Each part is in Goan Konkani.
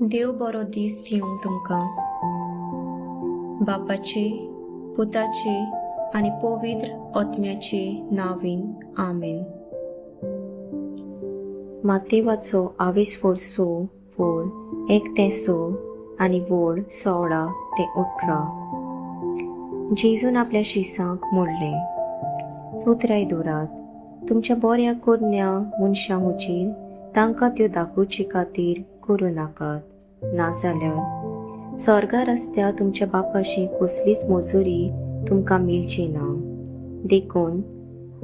देव बरो दीस दिवं तुमकां. बापाचे, पुताचे आनी पवित्र आत्म्याचे नांवान, आमेन. मातेवाचो आवीस फोर स वोळ 1 ते 6 आनी वोळ 16 ते 18. जेजून आपल्या शिसांक म्हणलें, चोत्राय दवरात, तुमच्या बऱ्या करण्या मनशां हुजीर तांकां त्यो दाखोवचे खातीर करूं नाकात, नाजाल्यार स्वर्गार आसत्या तुमच्या बापाशी कसलीच मजुरी तुमकां मेळची ना. देखून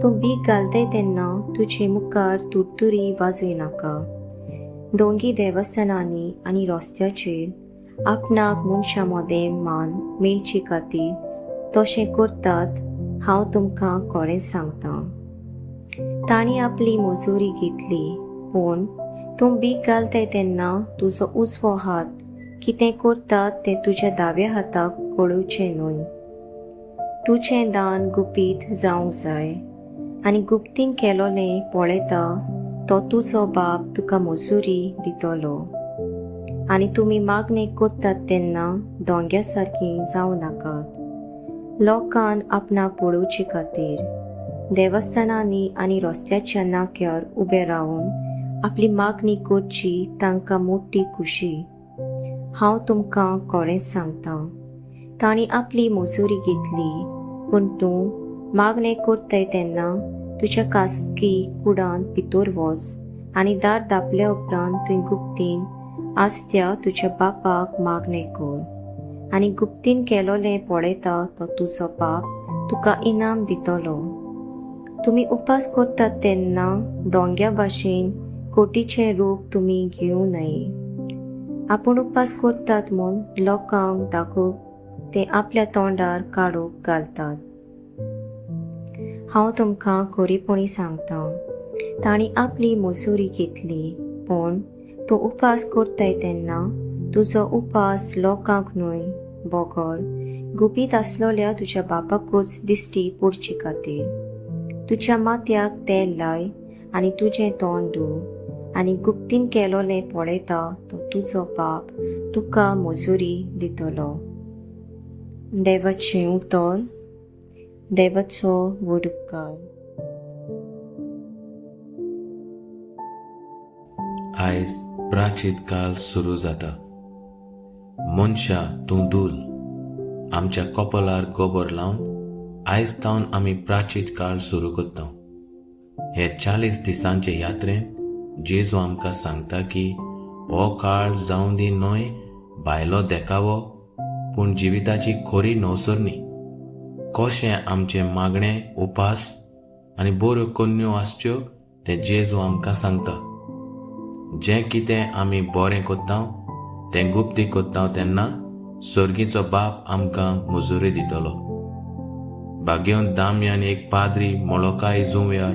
तूं भीक घालताय तेन्ना तुजे मुखार तुरतुरी वाजोय नाका. दोंगी देवस्थानांनी आनी रस्त्याचेर आपणाक मनशां मदें मान मेळचे खातीर तशें करतात, हांव तुमकां खरेंच सांगता, तांणी आपली मजुरी घेतली. पूण तूं भीक घालताय तेन्ना तुजो उजवो हात कितें करता तें तुज्या दाव्या हाताक कळोवचें न्हय. तुजें दान गुपीत जावंक जाय आनी गुप्तीन केलोलें पळयता तो तुजो बाप तुका मजुरी दितलो. आनी तुमी मागणें करतात तेन्ना दोंग्या सारकीं जावं नाकात. लोकान आपणाक पळोवचे खातीर देवस्थानांनी आनी रस्त्याच्या नाक्यार उबे रावन आपली मागणी करची तांकां मोटी खुशी. हांव तुमकां खरेंच सांगता, तांणी आपली मजुरी घेतली. पूण तूं मागणें करताय तेन्ना तुज्या खासगी कुडांत भितर वच आनी दार धांपल्या उपरांत तुवें गुप्तीन आसत्या तुज्या बापाक मागणें कर, आनी गुप्तीन केलोलें पळयता तो तुजो बाप तुका इनाम दितलो. तुमी उपास करतात तेन्ना दोंग्या भाशेन कोटीचें रूप तुमी घेवं नये. आपूण उपास करतात म्हूण लोकांक दाखोवंक ते आपल्या तोंडार काडूक घालतात. हांव तुमकां खरेपणी सांगता, तांणी आपली मजुरी घेतली. पूण तूं उपास करताय तेन्ना तुजो उपास लोकांक न्हय, बगर गुपीत आसलोल्या तुज्या बापाकूच दिश्टी पडचे खातीर तुज्या माथ्याक तेल लाय आनी तुजें तोंड धू, आनी गुप्तीन केलोलें पळयता तो तुजो बाप तुका मजुरी दितलो. देवाचें उतर. देवाचो व्हड उपकार. आयज प्राचीत काल सुरू जाता. मनशा तूं धूल, आमच्या कपलार गोबर लावन आयज तावन आमी प्राचीत काळ सुरू करता. हे 40 दिसांचे यात्रेन जेजू आमकां सांगता की हो काळ जावं दी न्हय भायलो देखावो, पूण जिविताची खोरी नवसरणी. कशें आमचें मागणें, उपास आनी बऱ्यो कोन्न्यो आसच्यो तें जेजू आमकां सांगता. जें कितें आमी बरें करता तें गुप्ती करता तेन्ना सर्गीचो बाप आमकां मजुरी दितलो. भाग्यवंत दामयान एक पाद्री मोळोकाय जुंव्यार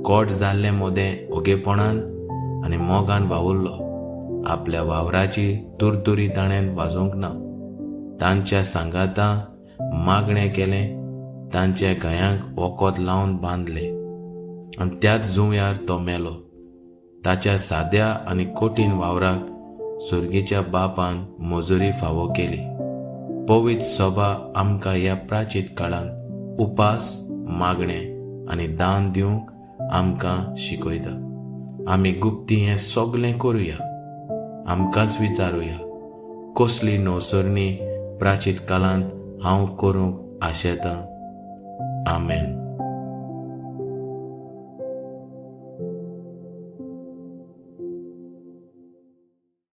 कोट जाल्ले मोदें ओगेपणान आनी मोगान वावुरलो. आपल्या वावराची तुरतुरी ताणें वाजोवंक ना. तांच्या सांगाता मागणें केलें, तांच्या गयांक वखद लावन बांदले आनी त्याच जुंव्यार तो मेलो. ताच्या साद्या आनी कठीण वावराक सर्गीच्या बापान मजुरी फावो केली. पवित्र सभा आमकां ह्या प्राचीत काळांत उपास, मागणें आनी दान दिवंक आमकां शिकयता. आमी गुप्ती हें सगळें करुया. आमकांच विचारुया, कसली नवसरणी प्राचीत काळांत हांव करूंक आशेतां? आमेन.